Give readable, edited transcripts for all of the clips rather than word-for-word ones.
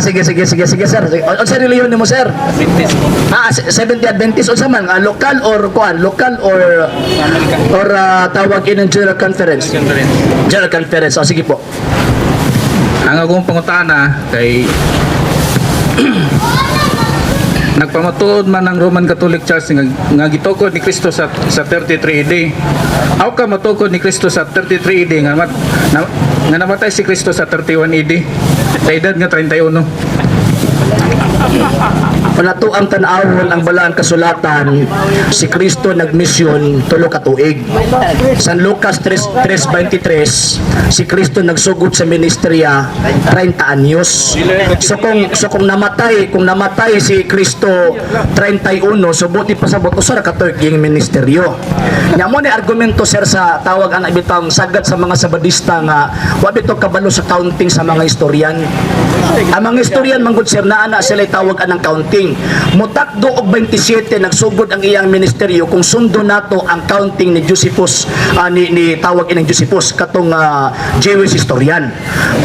Sige, sige, sige, sige, sir. Sige. Unsa relihiyon nimo, sir? Adventist po. Ah, Seventh Day Adventist, unsa man? Ah, local or kuan, local or tawag in General Conference? Conference. General Conference. Oh, sige po. Ang akong pangutana kay nagpamatuod man ang Roman Catholic Church nga gitukod ni Kristo sa 33 AD. Aw ka matukod ni Kristo sa 33 AD nga nga namatay si Kristo sa 31 AD sa edad nga 31? Wala to ang tan-awon ang balaan kasulatan, si Kristo nagmisyon 3 ka tuig. San Lucas 3:23, si Kristo nagsugod sa ministriya 30 anyos. So kung namatay si Kristo 31, so buti pasabot usa ra ka tuig yung ministeryo. Nya mo ni argumento, sir, sa tawag ang bitang sagad sa mga Sabadista nga wa bitaw kabalo sa counting sa mga istoryan. Ang mga istoryan manggod, sir, naa na sila tawag anang counting. Mutakdo og 27 nagsugod ang iyang ministeryo kung sundo nato ang counting ni Josephus, ni tawag inang Josephus katong Jewish historian.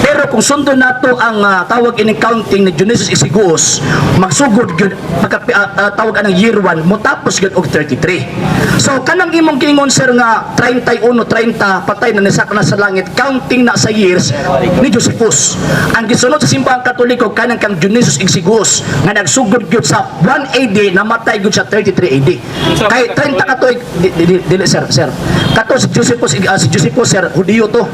Pero kung sundo nato ang tawag ining counting ni Dionysius Exiguus, magsugod gyud pagka tawag anang year 1, motapos gyud og 33. So kanang imong giingon, sir, nga 31 30 patay na nisak na sa langit, counting na sa years ni Josephus. Ang gisunod sa Simbahang Katoliko kanang kang Dionysius Exiguus nga nagsugod gyud sa 1 AD, namatay gyud sa 33 AD. Kay 30 ka tuig dili, sir, sir. Kato si Josephus, si Josephus, sir, Hudiyo to.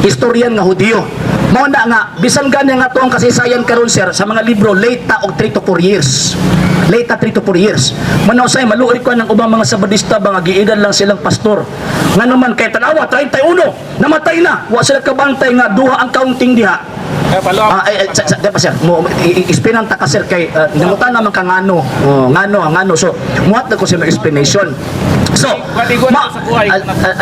Historian nga Hudiyo. Mao na nga bisan gani nga to ang kasaysayan karon, sir, sa mga libro late ta og 3 to 4 years. Late ta 3 to 4 years. Manaw say maluoy ko ng ubang mga Sabadista ba nga giedad lang silang pastor. Nga naman kay tanawa 31 namatay na, wa sila kabantay nga duha ang counting diha. Kaya palo. Ah, ay, ay, di pa, sir, mo i-explainan ta ka, sir, kay nangutan naman ka ngano. Oh, ngano, ngano. So, muhat na ko sa mga explanation. So, ma,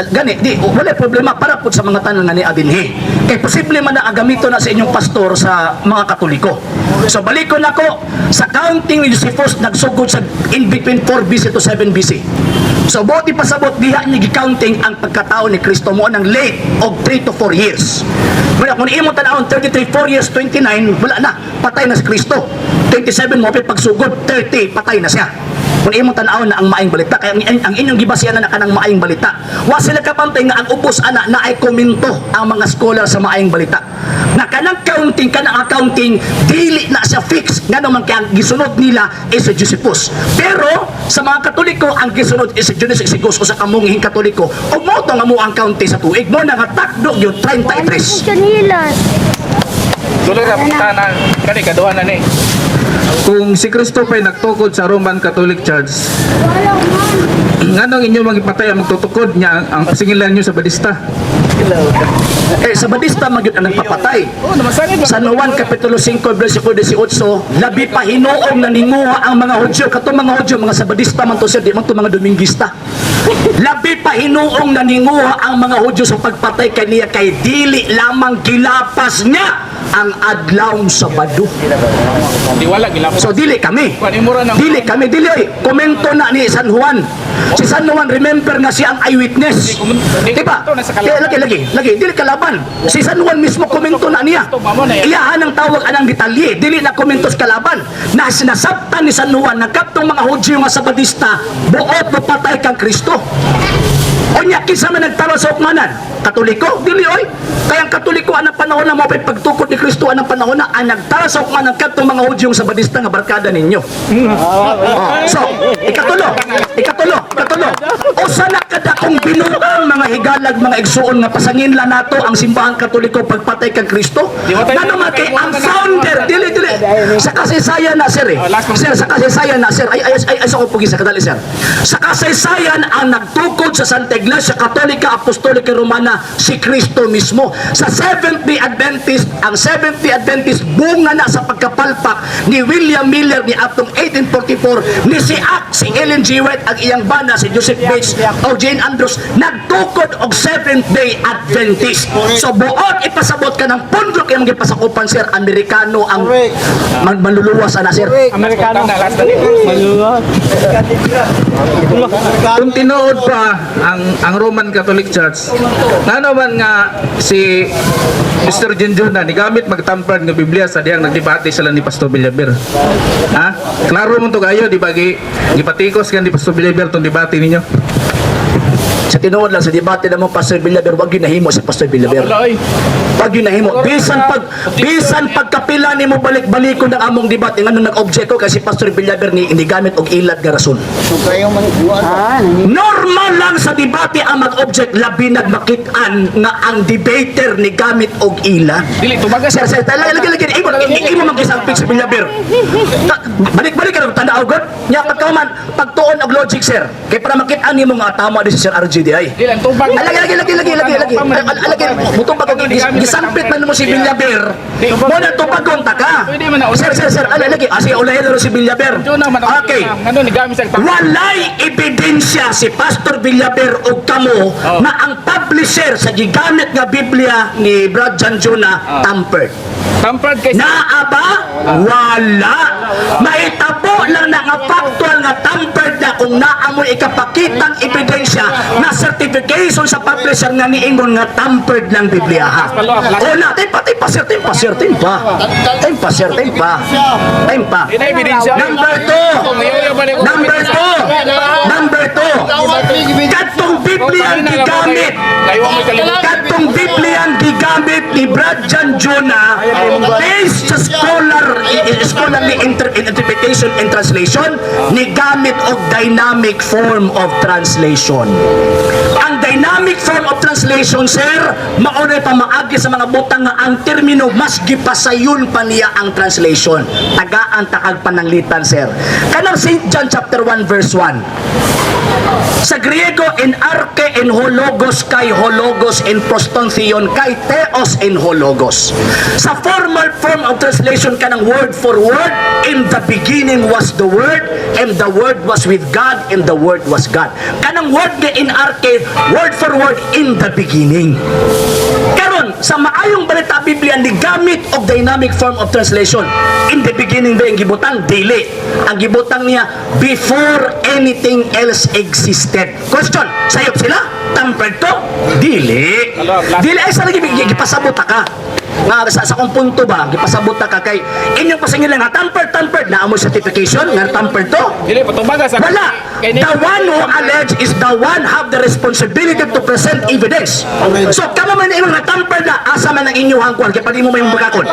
gani, di wala problema para pud sa mga tanan nga ni adinhi. Kay posible man na ang gamito na sa inyong pastor sa mga Katoliko. So, balikon nako sa counting ni Josephus, nagsugod sa in between 4 BC to 7 BC. So, buot ipasabot diha niya gi-counting ang pagkatao ni Kristo mo ng late og 3 to 4 years. Wala, kung imo tan-awon 33, 4 years, 29, wala na, patay na si Kristo. 27 mo pagsugod, 30 patay na siya. Kung imong tan-awon na ang maayong balita, kaya ang inyong gibasihan na kanang maayong balita. Wa sila kapantay nga ang ubos ana na ay komento ang mga scholar sa maayong balita. Na kanang counting, kanang accounting, dili na siya fix. Nga naman kaya ang gisunod nila is si Josephus. Pero sa mga Katoliko, ang gisunod is si Dionysius Exiguus o sa kamunghing Katoliko. O mo to nga mo ang counting sa tuig. Mo na nga takdo yun 33. Chanilas. Tuloy ra pangutana kani kaduha na ni. Kung si Kristo pa'y nagtukod sa Roman Catholic Church, nganong inyo magipatay ang magtutukod niya ang singilan niyo sa Badista? Eh, sa Badista magyud ang nagpapatay. Oh, namasangit. San Juan Kapitulo 5 versikulo 18, labi pa hinuong naninguha ang mga Hudyo. Katong mga Hudyo, mga Sabadista man to, sir, di man to mga Domingista. Labi pa hinuong naninguha ang mga Hudyo sa pagpatay kaniya kay dili lamang gilapas niya ang adlaw Sabado. Di wala gilapos. So dili kami. Kuan imo ra nang Dili kami, dili oy. Komento na ni San Juan. Si San Juan, remember nga siya ang eyewitness. Di Diba? komento na sa kalaban. Kaya lagi, lagi, lagi, dili kalaban. Si San Juan mismo komento na niya. Iyahan ang tawag anang detalye, dili na komento sa kalaban. Na sinasabtan ni San Juan na kaptong mga Hudyo nga Sabadista, buot mo patay kang Kristo. Unya, kinsa man nagtaro sa hukmanan? Katoliko? Dili oy. Kaya ang Katoliko anang panahon na mo pagtukod ni Kristo anang panahon na ang nagtara sa hukmanan kadtong mga Hudyong Sabadista nga barkada ninyo. Oh. So, ikatulo, ikatulo, ikatulo. Usa na kadakong binuang mga higalag, mga igsuon nga pasangin la nato ang Simbahang Katoliko pagpatay kang Kristo. Ngano man kay ang founder, dili, dili. Sa kasaysayan na, sir, eh. Sir, sa kasaysayan na, sir. Ay ay ay, ay sa ko sa kadali, sir. Sa kasaysayan ang nagtukod sa Santa Iglesia Katolika Apostolika Romana si Kristo mismo. Sa Seventh Day Adventist, ang Seventh Day Adventist bunga na sa pagkapalpak ni William Miller ni atong 1844 ni si Ak, si Ellen G. White, ang iyang bana si Joseph Bates o Jane Andrews nagtukod og Seventh Day Adventist. So buot ipasabot ka ng pundok imong gipasakupan, sir, Amerikano ang Manluluwas ana, sir. Amerikano. Maluwag. Kung tinuod pa ang Roman Catholic Church, ngano man nga si Mr. Junjuna ni gamit magtampered nga Biblia sa diyang nagdebate sila ni Pastor Villaver? Ha? Klaro mo to kayo, di ba gipatikos kan ni Pastor Villaver tong debate ninyo? Sa tinuod lang sa debate namo Pastor Villaver, wag ginahimo si Pastor Villaver. Wala oy. Pag ginahimo, bisan pagkapila nimo balik-balikon ang among debate, ngano nag-object ko kasi Pastor Villaver ni hindi gamit og ilad nga rason. Normal lang sa debate ang mag-object, labi nagmakit-an nga ang debater ni gamit og ilad. Dili tubaga. Sir, sir, lagi, lagi, lagi, imo, imo mag-isampik sa Villaver. Balik-balik ka tanda og nya pagkaman, pagtuon og logic, sir. Kay para makit-an nimo nga tama di si Sir RGDI. Dili ang tubag. Ay, lagi, lagi, lagi, lagi, lagi, lagi. Ay, lagi, mutubag og gisampit man mo si Villaver. Mo na tubagon ta ka. Pwede man na Sir, sir, sir, ala, lagi. Ah, sige, ulahin na rin si Villaver. Juna man ang Okay. Ngano ni gamit sa Walay ebidensya si Pastor Villaver og kamo na ang publisher sa gigamit nga Biblia ni Brad John Juna tampered. Tampered kay Naa ba? Wala. Mahitabo lang na nga factual nga tampered na kung naa mo'y ikapakitang ebidensya na certification sa publisher nga niingon nga tampered ng Biblia, ha. Una, time pa, time pa, sir, time pa, sir, time pa. Time pa, sir, time pa. Time pa. Di na ebidensya. Number 2. Number 2. Number 2. Katong Biblia ang gigamit. Kayo mo kalimutan. Katong Biblia ang gigamit ni Brad John Jonah based sa scholarly interpretation and translation ni gamit og dynamic form of translation. Ang dynamic form of translation, sir, maunay pamaagi sa mga butang nga ang termino mas gipasayon pa niya ang translation. Tagaan takag pananglitan, sir. Kanang St. John chapter 1 verse 1. Sa Griego, en arche en hologos kai hologos en proston theon kai theos en hologos. Sa formal form of translation kanang word for word, "In the beginning was the Word, and the Word was with God, and the Word was God." Kanang word nga en arche, word for word, "in the beginning." Karon, sa Maayong Balita Biblia ni gamit og dynamic form of translation. "In the beginning" ba ang gibutang? Dili. Ang gibutang niya, "before anything else existed." Question, sayop sila? Tampered to? Dili. Dili ay sa lagi gipasabot ta ka. Nga sa akong punto ba, gipasabot ta ka kay inyong pasingil lang nga tampered, tampered na amo certification nga tampered to. Dili patubaga sa Wala. Kay The one who allege is the one have the responsibility to present evidence. So, kamo man imong natamper na, asa man ang inyong hangkuan, kaya pag mo may magakon.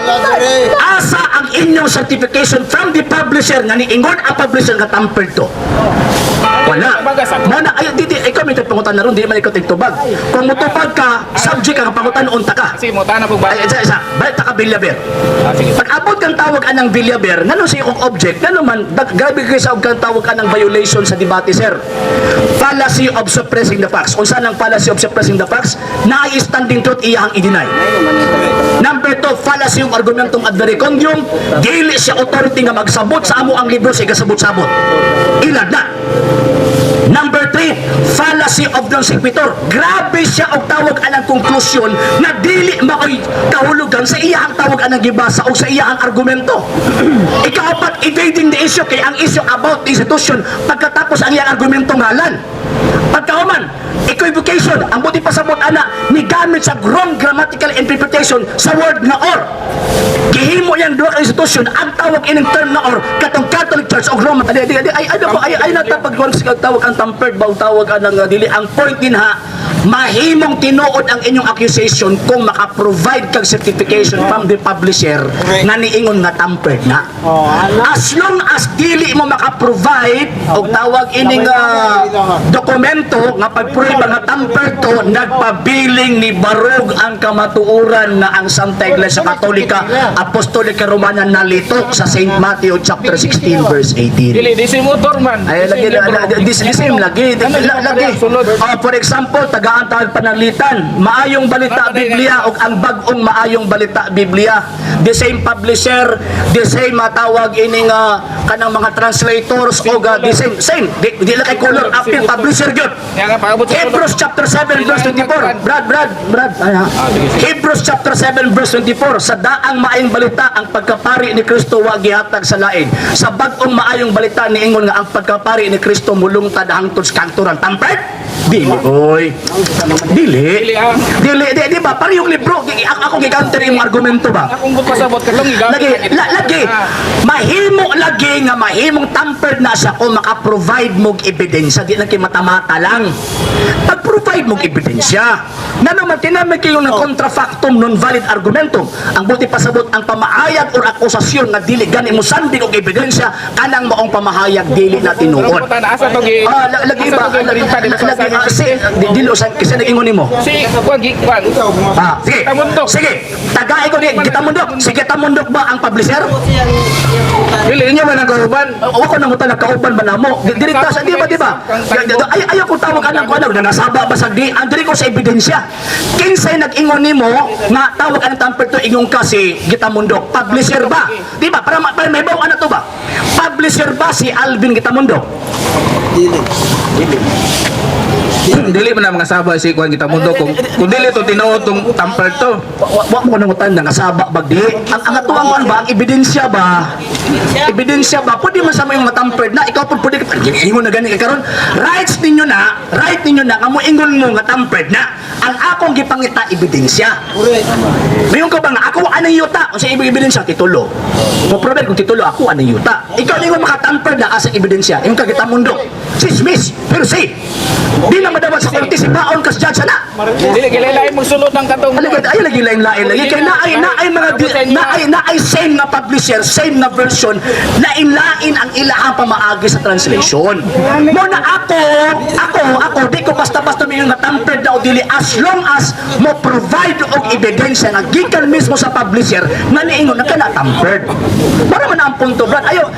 Asa ang inyong certification from the publisher nga niingon ang publisher nga tampered to? Wala. Mo na ay di ikaw may pangutan na ron, di man ikaw tigtubag. Kung mutubag ka, subject ka pangutan unta ka. Kasi mo tana pag Ay, isa, isa. Balik ta ka Villaver. Ah, sige. Pag abot kang tawag anang Villaver, ngano sa iyong object, ngano man, grabe kayo sa og kang tawag anang violation sa debate, sir. Fallacy of suppressing the facts. Unsa nang fallacy of suppressing the facts? Naay standing truth iyang i-deny. Number 2, fallacy of argumentum ad verecundiam. Dili siya authority nga magsabot sa amo ang libro sa igasabot-sabot. Ilad na. Number 3, fallacy of non sequitur. Grabe siya og tawag anang konklusyon na dili maoy kahulugan sa iyang tawag anang gibasa o sa iyang argumento. Ikaapat, evading the issue, kay ang issue about the institution, pagkatapos ang iyang argumento ngalan. Pagkahuman, equivocation, ang buti pasabot ana ni gamit sa wrong grammatical interpretation sa word nga "or." Gihimo yang duha ka institusyon ang tawag ining term na "or" katong Catholic Church og Roma. Di, di, di, ay ay ay ay natapag tawag ang tampered ba o tawag anang dili. Ang point din ha, mahimong tinuod ang inyong accusation kung maka-provide kag certification from the publisher nga niingon nga tampered na. As long as dili mo maka-provide og tawag ining dokumento nga pag-prove nga tampered to, nagpabiling ni barog ang kamatuoran nga ang Santa Iglesia Katolika Apostolika Romana nalito sa St. Matthew chapter 16 verse 18. Dili di si motor man. Ay, lagi this same lagi Ano, lagi. Sulod. Ah, for example, tagaan tawag pananglitan, Maayong Balita Biblia ug ang bag-ong Maayong Balita Biblia. The same publisher, the same matawag ining kanang mga translators o ga the same same di, di lang kay color apil publisher gyud. Kaya nga paabot sa Hebrews chapter 7 verse 24. Brad, Brad, Brad. Ay, ha. Sige, sige. Hebrews chapter 7 verse 24. Sa daang maayong balita ang pagkapari ni Kristo wa gihatag sa lain. Sa bag-ong maayong balita niingon nga ang pagkapari ni Kristo mulungtad hangtod sa kanturan. Tampered? Dili, oy. Dili. Dili, ah. Dili, di, di ba? Parehong libro. Ako gicounter yung argumento ba? Akong pasabot katong gigamit. Lagi, lagi, mahimo lagi nga mahimong tampered na siya kung maka-provide mog ebidensya, di lang kay mata-mata lang. Pag-provide mog ebidensya. Na naman tinamay kayo ng contrafactum non valid argumentum. Ang buti pasabot ang pamaayag or akusasyon nga dili gani mo sanding og ebidensya kanang maong pamahayag dili na Pero tinuod. puta na asa to gi. Ah, lagi asa ba? to gi Lagi, printa dito sa lagi, ah, si, dili usan kasi nag-ingon nimo. Si kuan gi kuan. Ah, sige. Tamundok. Sige. Tagay ko ni Gitamundok. Si Gitamundok ba ang publisher? Dili inyo man ang kauban. O ako nang utang kauban ba namo? Dili ta sa di ba, di ba? Ay ayaw ko tawag anang ko ano nangasaba ba sa di ang diri ko sa ebidensya. Kinsay nag-ingon nimo nga tawag ang tamper to ingon ka si Gitamundok. Publisher ba? Di ba? Para may baw ana to ba? Publisher ba si Alvin Gitamundok? Dili man ang mga saba si kuan kita mundo kung dili to tinuod tong tampered to. Wa mo nang utang nangasaba bagdi. Ang atuang kuan ba ang ebidensya ba? Ebidensya ba? Pwede man sa mo yung matampered na ikaw pud pwede ka ingon na gani ka karon. Rights ninyo na, right ninyo na kamo ingon mo nga tampered na. Ang akong gipangita ebidensya. Mayon ka ba nga ako anang yuta? Unsa ibig ebidensya titulo? Mo prove kung titulo ako anang yuta. Ikaw ningon makatampered na asa ebidensya. Ingon ka kita mundo. Chismis, pero say. Di na madawat sa korte si baon kas judge na. Dili gilain magsulod ng katong. Alagad ay lagi lain lain lagi kay naay mga naay same nga publisher, same nga version, lain-lain ang ilahang pamaagi sa translation. Mo na ako di ko basta-basta may nga tampered na o dili as long as mo provide og ebidensya nga gikan mismo sa publisher nga niingon na kana tampered. Para man ang punto, Brad. Ayo,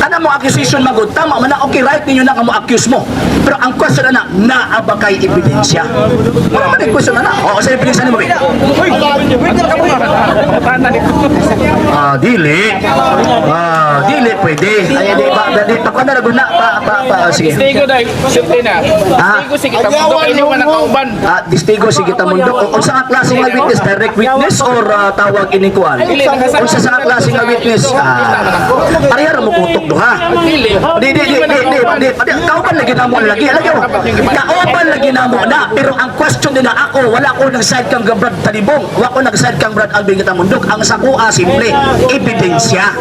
kana mo accusation magud tama man na, okay, right ninyo na nga mo accuse mo. Pero ang question na naa ba kay ebidensya? Wala man ang question na na. Oo, sa ebidensya nimo ba? Ah, dili. Ah, dili pwede. Ay, di pa, di pa ko na laguna pa pa pa ah, sige. Testigo dai, sulti na. Testigo si kita mundo inyo man ang kauban. Ah, testigo si kita mundo. Unsa nga klase nga witness, direct witness or tawag ining kuan? Unsa sa nga klase nga witness? Ah, pareha ra mo kutok duha. Dili. Di di di di di di di kauban lagi namo lagi lagi oh. Kauban lagi namo na pero ang question din na ako wala ko nag-side kang Brad Talibong, wala ko nag-side kang Brad Alvin Gitamundok. Ang sakuha simple, ebidensya.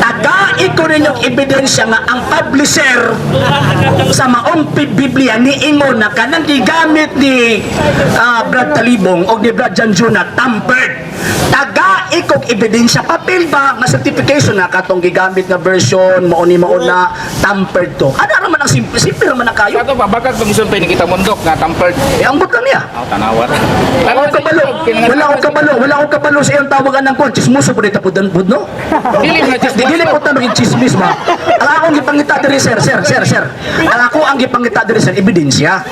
Tagai ko ninyong ebidensya nga ang publisher sa maong Biblia niingon na kanang gigamit ni Brad Talibong o ni Brad Janjuna tampered. Tagai kog ebidensya papel ba nga certification na katong gigamit nga version mao ni mao na tampered to. Ana ra man ang simple, simple ra man ang kayo. Kato pa bakit tong sulti ni kita mundok nga tampered. Eh, ambot lang niya. Aw tanawar. Wala akong kabalo. Wala akong kabalo. Wala akong kabalo sa iyong tawagan ng kwan. Chismoso po dito po po, no? Dili nga Di dili po ta maging chismis ba? Ang akong gipangita diri sir, sir, sir, sir. Ang ako ang gipangita diri sir, ebidensya.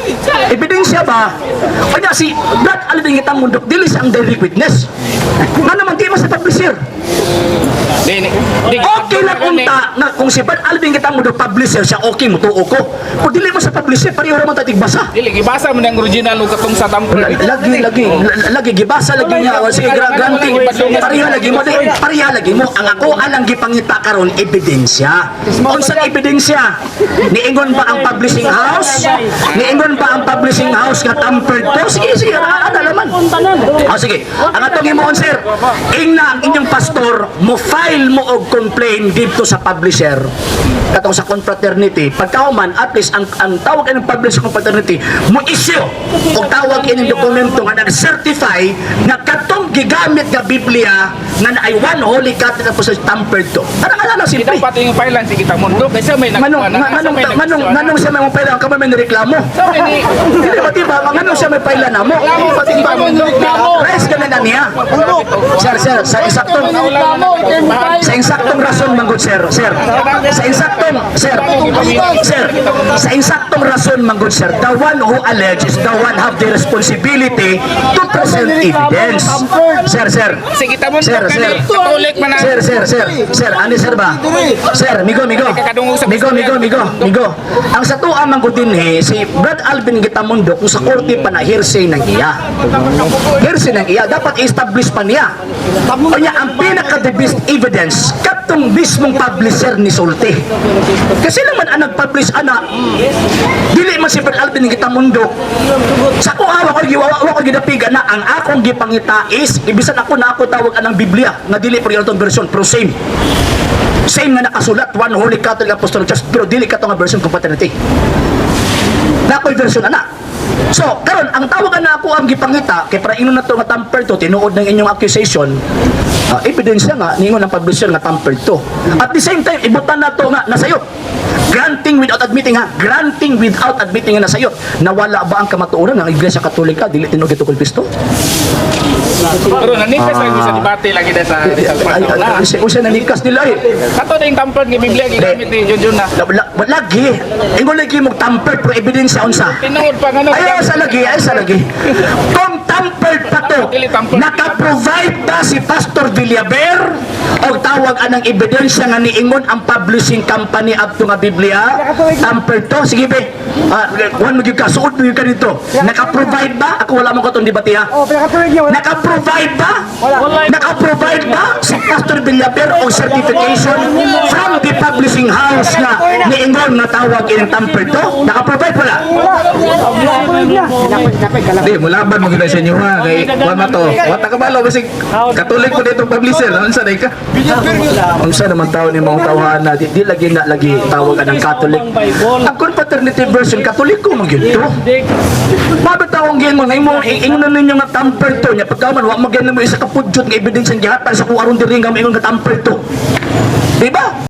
Ebidensya ba? Kanya si Brad Alvin Gitang Mundok dili siya ang direct witness. Nga naman di man sa publisher. Dili. Okay lang unta na kung si Brad Alvin Gitang Mundok publisher siya, okay mo tuo ko. Kung dili mo sa publisher, pareho ra man ta tigbasa. Dili gibasa man ang original ug katong sa tampered. Lagi lagi lagi gibasa lagi niya. O, sige, granting pareha lagi mo di pareha lagi mo. Ang ako alang gipangita karon ebidensya. Unsang ebidensya? Niingon ba ang publishing house? Niingon ba ang publishing house nga tampered to? Sige, sige, ana laman. O sige, ang atong himuon sir, ingna ang inyong pastor mo file mo og complaint dito sa publisher katong sa confraternity. Pagkahuman, at least ang tawag ining publisher confraternity mo issue og tawag ining dokumento nga nag-certify nga katong gigamit nga Biblia nga naay one holy Catholic Apostolic tampered to. Kanang ala lang Di simple. dapat yung file si kita mundo kaysa may Manong manong manong manong siya may mong pila ka may nireklamo. Sa may ni Dili ba, di ba? Manong siya may paila na mo. Di ba, di ba? Res ka na niya. Sir, sir, sa isaktong sa insaktong rason man gud, sir, sir. Sa insaktong, sir, sir, sa insaktong rason man gud, sir, the one who alleges, the one have the responsibility to present evidence. Sir, sir. Sige, tamundok Sir, kani. sir. Katolik man ang Sir, sir, sir, sir, ani sir ba? Sir, migo, migo. Migo, migo, migo, migo. Ang sa tuwa man gud dinhi, si Brad Alvin Gitamundo, kung sa korte pa na hearsay ng iya. Hearsay ng iya, dapat establish pa niya. Kanya ang pinaka the best evidence katong mismong publisher ni sulti. Kasi naman ang nag-publish ana, dili man si Brad Alvin Gitamundo. Sa ko awa ko giwawa ko gidapiga na ang akong gipangita is ibisan ako na ako tawag anang Biblia nga dili pero itong version pero same. Same nga nakasulat One Holy Catholic Apostolic Church pero dili kato nga version confraternity. Na ako'y version ana. So, karon ang tawag na ako ang gipangita kay para ingon na to nga tamper to tinuod ng inyong accusation. Ebidensya nga ningon ang publisher nga tampered to. At the same time ibutan na to nga nasayop. Granting without admitting ha, granting without admitting nga nasayop. Nawala ba ang kamatuoran ng Iglesia Katolika dili tinuod gitukol Kristo? Pero nanikas lagi sa debate lagi na sa Rizal Park. Ay, ay, ay, usa nanikas nila eh. Kato na yung tampered nga Biblia gigamit ni Junjun na. Lagi, ingon lagi mo tampered pero ebidensya unsa? Tinuod pa ngano. Ayaw sa lagi, ayaw sa lagi. Kung tampered pa to, naka-provide ba si Pastor Villaber o tawag anang ebidensya nga niingon ang publishing company adto nga Biblia? Tampered to? Sige be. Ah, kuhan mo gyud ka, suod mo gyud ka dito. Naka-provide ba? Ako wala mo katong debate ha. Oh, pinakatuloy niya, wala. Naka-provide ba? Naka-provide ba si Pastor Villaper og certification from the publishing house nga niingon nga tawag ining tampered to? Naka-provide wala? Pinakatuloy niya. Di, mulaban mo gid sa inyo ha. Kay kuan man to. Wa ta kabalo basig Katolik po dito publisher. Unsa day ka? Unsa naman tao ni mga tawhana, di lagi na lagi tawag anang Catholic. Ang confraternity version, Katoliko man gyud to. Mabit akong giingon nga imo ingnon ninyo nga tampered to nya pagkaman wa mo gyud mo isa ka pudyot nga ebidensya gihatag sa kung aron diri nga moingon nga tampered to. Di ba?